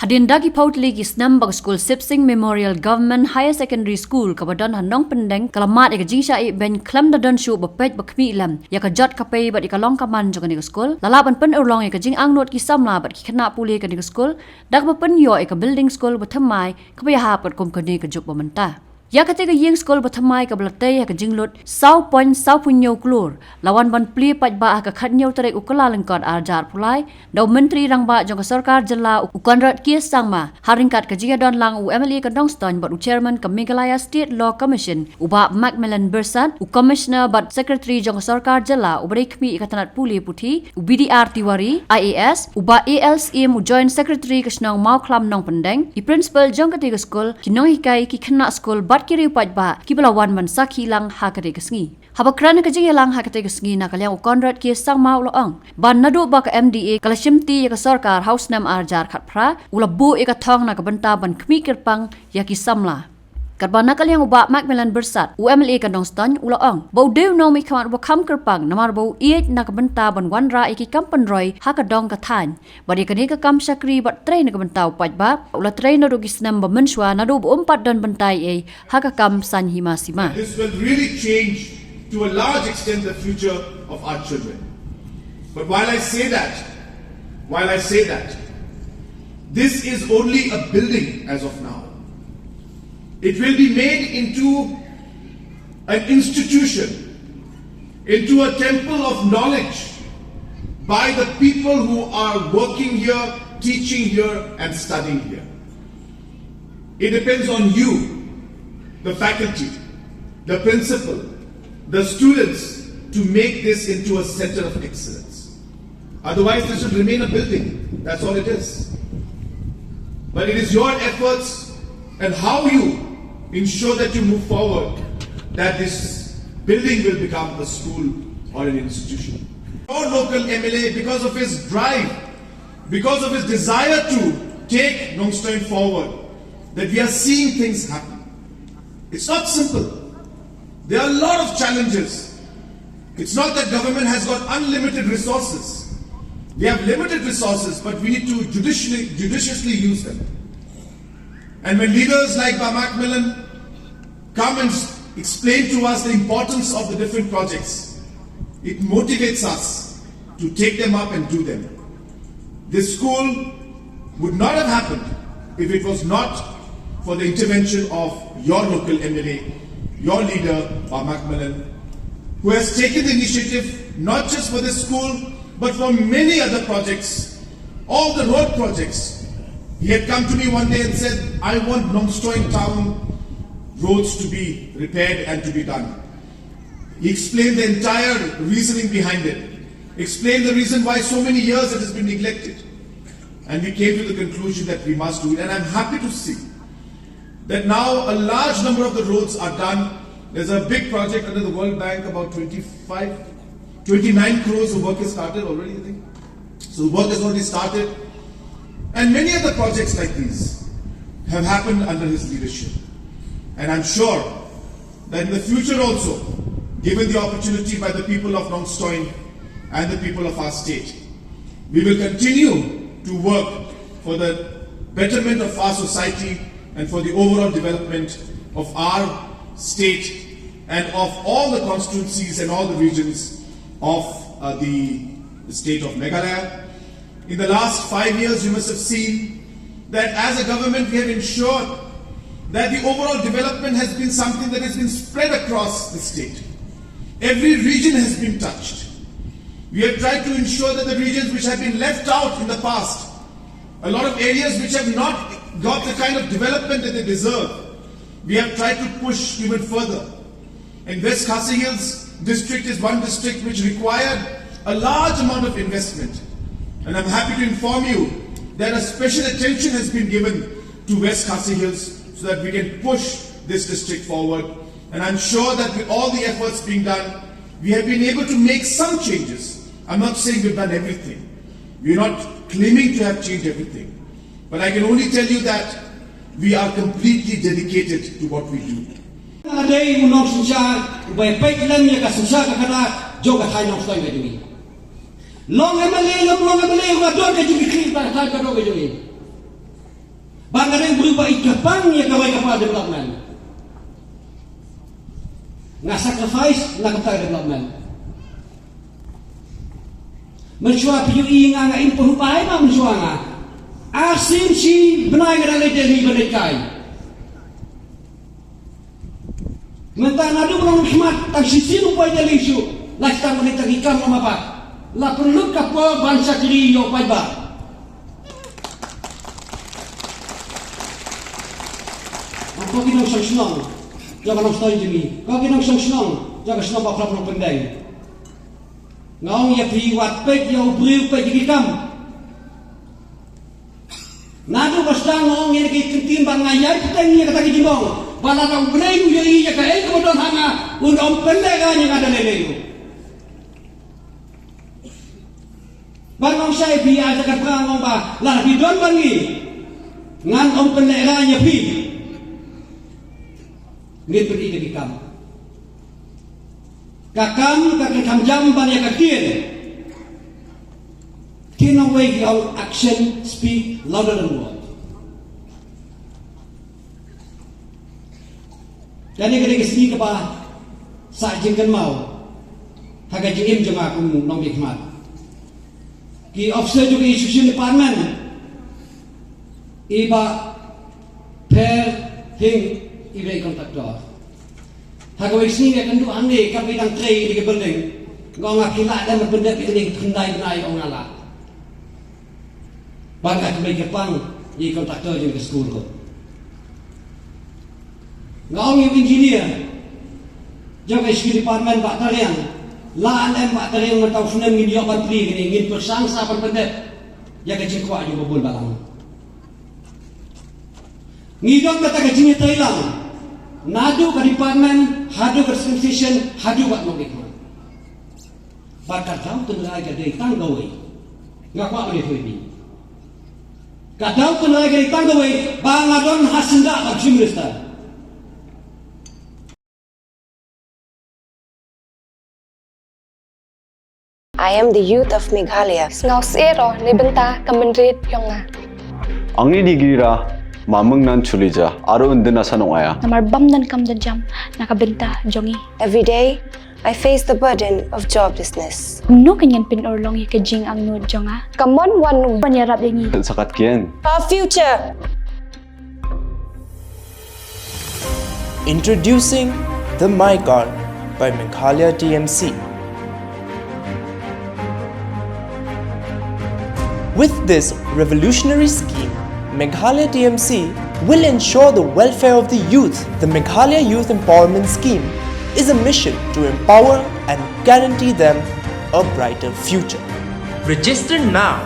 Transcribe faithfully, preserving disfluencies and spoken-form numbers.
Hadien da ki phew tylli ki snem ba ka skul Sip Sing Memorial Government Higher Secondary School kaba don ha Nongpyndeng ka la mad ïa ka jingshah ïehbein khlem da don shuh ba peit ba khmih lem ïa ka jot ka pei bad ïa ka long ka man jong kane ka skul, la lah ban pynurlong ïa ka jingangnud ki samla bad ki khynnah pule kane ka skul da kaba pynïoh ïa ka building skul ba thymmai kaba ïahap katkum kane ka juk ba mynta. Ïa katei ka ïing skul ba thymmai kaba la tei ha ka jinglut saw point saw phew hynñiew klur la wan ban plie paidbah ha ka khathynñiew tarik u Kyllalyngkot arhajar arphew lai da u Myntri Rangbah jong ka Sorkar Jylla u Conrad K Sangma, ha ryngkat ka jingïadon lang u M L A ka Nongstoiñ bad u Chairman ka Meghalaya State Law Commission u Bah Macmillan Byrsat, u Commissioner bad Secretary jong ka Sorkar Jylla uba dei khmih ïa ka tnat pule puthi, u B D R Tiwari, I A S, u Bah A L Syiem, u Joint Secretary ka shnong Mawkhlam Nongpyndeng, i Principal jong katei ka skul, ki nonghikai, ki khynnah skul bad ki riew paidbah kiba la wan ban sakhi lang ha katei ka sngi. Haba kren ha ka jingïalang ha katei ka sngi na ka liang u Conrad K Sangma u la ong ba naduh ba ka M D A ka la shimti ïa ka sorkar ha u snem arhajar khatphra, u la buh ïa ka thong na ka bynta ban khmih kyrpang ïa ki samla. Katba na ka liang u Bah Macmillan Byrsat, u M L A ka Nongstoiñ, u la ong ba u dei u nongmihkhmat uba kham kyrpang namar ba u ïeit na ka bynta ban wanrah ïa ki kam pynroi ha ka dong ka thaiñ bad ïa kane ka kam shakri bad trei na ka bynta u paidbah, u la trei naduh ki snem ba mynshuwa naduh ba um pat don bynta ei ei ha ka kam saiñ hima sima. This will really change to a large extent the future of our children. But while I say that, while I say that, this is only a building as of now. It will be made into an institution, into a temple of knowledge by the people who are working here, teaching here, and studying here. It depends on you, the faculty, the principal, the students, to make this into a center of excellence. Otherwise, this will remain a building. That's all it is. But it is your efforts and how you ensure that you move forward that this building will become a school or an institution. Your local M L A, because of his drive, because of his desire to take Nongstoiñ forward, that we are seeing things happen. It's not simple. There are a lot of challenges. It's not that government has got unlimited resources. We have limited resources, but we need to judiciously, judiciously use them. And when leaders like Bah Macmillan come and s- explain to us the importance of the different projects, it motivates us to take them up and do them. This school would not have happened if it was not for the intervention of your local M L A, your leader, Bah Macmillan, who has taken the initiative not just for this school, but for many other projects, all the road projects. He had come to me one day and said, "I want Nongstoiñ town roads to be repaired and to be done." He explained the entire reasoning behind it, explained the reason why so many years it has been neglected. And we came to the conclusion that we must do it. And I'm happy to see that now a large number of the roads are done. There's a big project under the World Bank, about twenty-five, twenty-nine crores of work has started already, I think. So the work has already started. And many other projects like these have happened under his leadership. And I'm sure that in the future also, given the opportunity by the people of Nongstoiñ and the people of our state, we will continue to work for the betterment of our society and for the overall development of our state and of all the constituencies and all the regions of uh, the state of Meghalaya. In the last five years, you must have seen that as a government, we have ensured that the overall development has been something that has been spread across the state. Every region has been touched. We have tried to ensure that the regions which have been left out in the past, a lot of areas which have not got the kind of development that they deserve, we have tried to push even further. And West Khasi Hills district is one district which required a large amount of investment. And I'm happy to inform you that a special attention has been given to West Khasi Hills so that we can push this district forward. And I'm sure that with all the efforts being done, we have been able to make some changes. I'm not saying we've done everything. We're not claiming to have changed everything. But I can only tell you that we are completely dedicated to what we do. Nga dei u nongsynshar uba ïa peit lem ïa ka synshar ka khadar jong ka thaiñ Nongstoiñ ka jong ngi. Long M L A lem long M L A, nga don ka jingkitkhlieh bad ka thaiñ ka jong ngi. Ba nga dei u briew ba i kyrpang ïa ka roi ka par development. Nga sacrifice na ka bynta development. Mynshuwa phi ïohi nga, nga im pyrhuh bha ma mynshuwa nga. Ar sien shi bnai nga dang leit Delhi ban leit kai. Mynta naduh ba long khmat tang shisien u poi Delhi shuh. La sdang ban leit tang ki kam lama ba la pynlut ka por ban shakri ïa u paidbah. Ko ki nongshong shnong jong ka Nongstoiñ jong ngi, ko ki nongshong shnong jong ka shnong ba khraw Phnom Penh. Nga ong ïa phi, wat peit ïa u briew, peit ïa ki kam. Naduh ba sdang nga ong ïa ki kyntien ba nga ïai bteng ïa kata ki jingbong ba lada U Blei u ïohi ïa kaei kaba don ha nga, un ym pynlehrain ïa nga da lei lei ruh. Ba nga ong shai phi, ïa kata ka nga ong ba lada phi don bad ngi, ngan ym pynlehrain ïa phi. Ngin pyni ka ki kam. Ka kam ka kan kham jam ban ïa ka ktien. Ktien nongwei ki ong, action speak louder than word. Kane ka dei ka sngi kaba sah jingkynmaw ha ka jingim jong nga kum u nongmihkhmat. Ki officer jong ka Education Department, i Bah Pher Hing, i dei contractor. Ha kawei ka sngi nga kynduh hangne, kam, i dang trei ïa ka building. Nga ong, nga, phi lah lem ban pyndep ïa kane khyndai bnai? Ong, nga lah. Bad nga kynduh kyrpang ïa i contractor jong ka skul ruh. Nga ong ïa u engineer jong ka Education Department, Bah Tariang, lah lem Bah Tariang, mynta u snem ngin ïoh ban plie kane, ngin pyrshang sa ban pyndep ïa ka jingkwah jong u babun balang. Ngi don kata ka jingïatreilang naduh ka department haduh ka dispensary haduh bad nongmihkhmat. Bad ka daw tynrai ka dei tang kawei. Nga kwah ban ïathuh ïa phi, ka daw tynrai ka dei tang kawei, ba nga don ha syndah bad Chief Minister. I am the youth of Meghalaya. Sngewsih ruh na bynta ka mynried jong nga. Ang ni Nigira, ma Mengnan Chulija, aro undin na sanong aya. Namar bam don kam don jam na ka bynta jong ngi. Every day, I face the burden of joblessness. Kumno kan ngan pynurlong ïa ka jingangnud jong nga? Ka mon wan u ban ïarap ïa ngi. Sakat kien. Our future. Introducing the MyGar by Meghalaya T M C. With this revolutionary scheme, Meghalaya T M C will ensure the welfare of the youth. The Meghalaya Youth Empowerment Scheme is a mission to empower and guarantee them a brighter future. Register now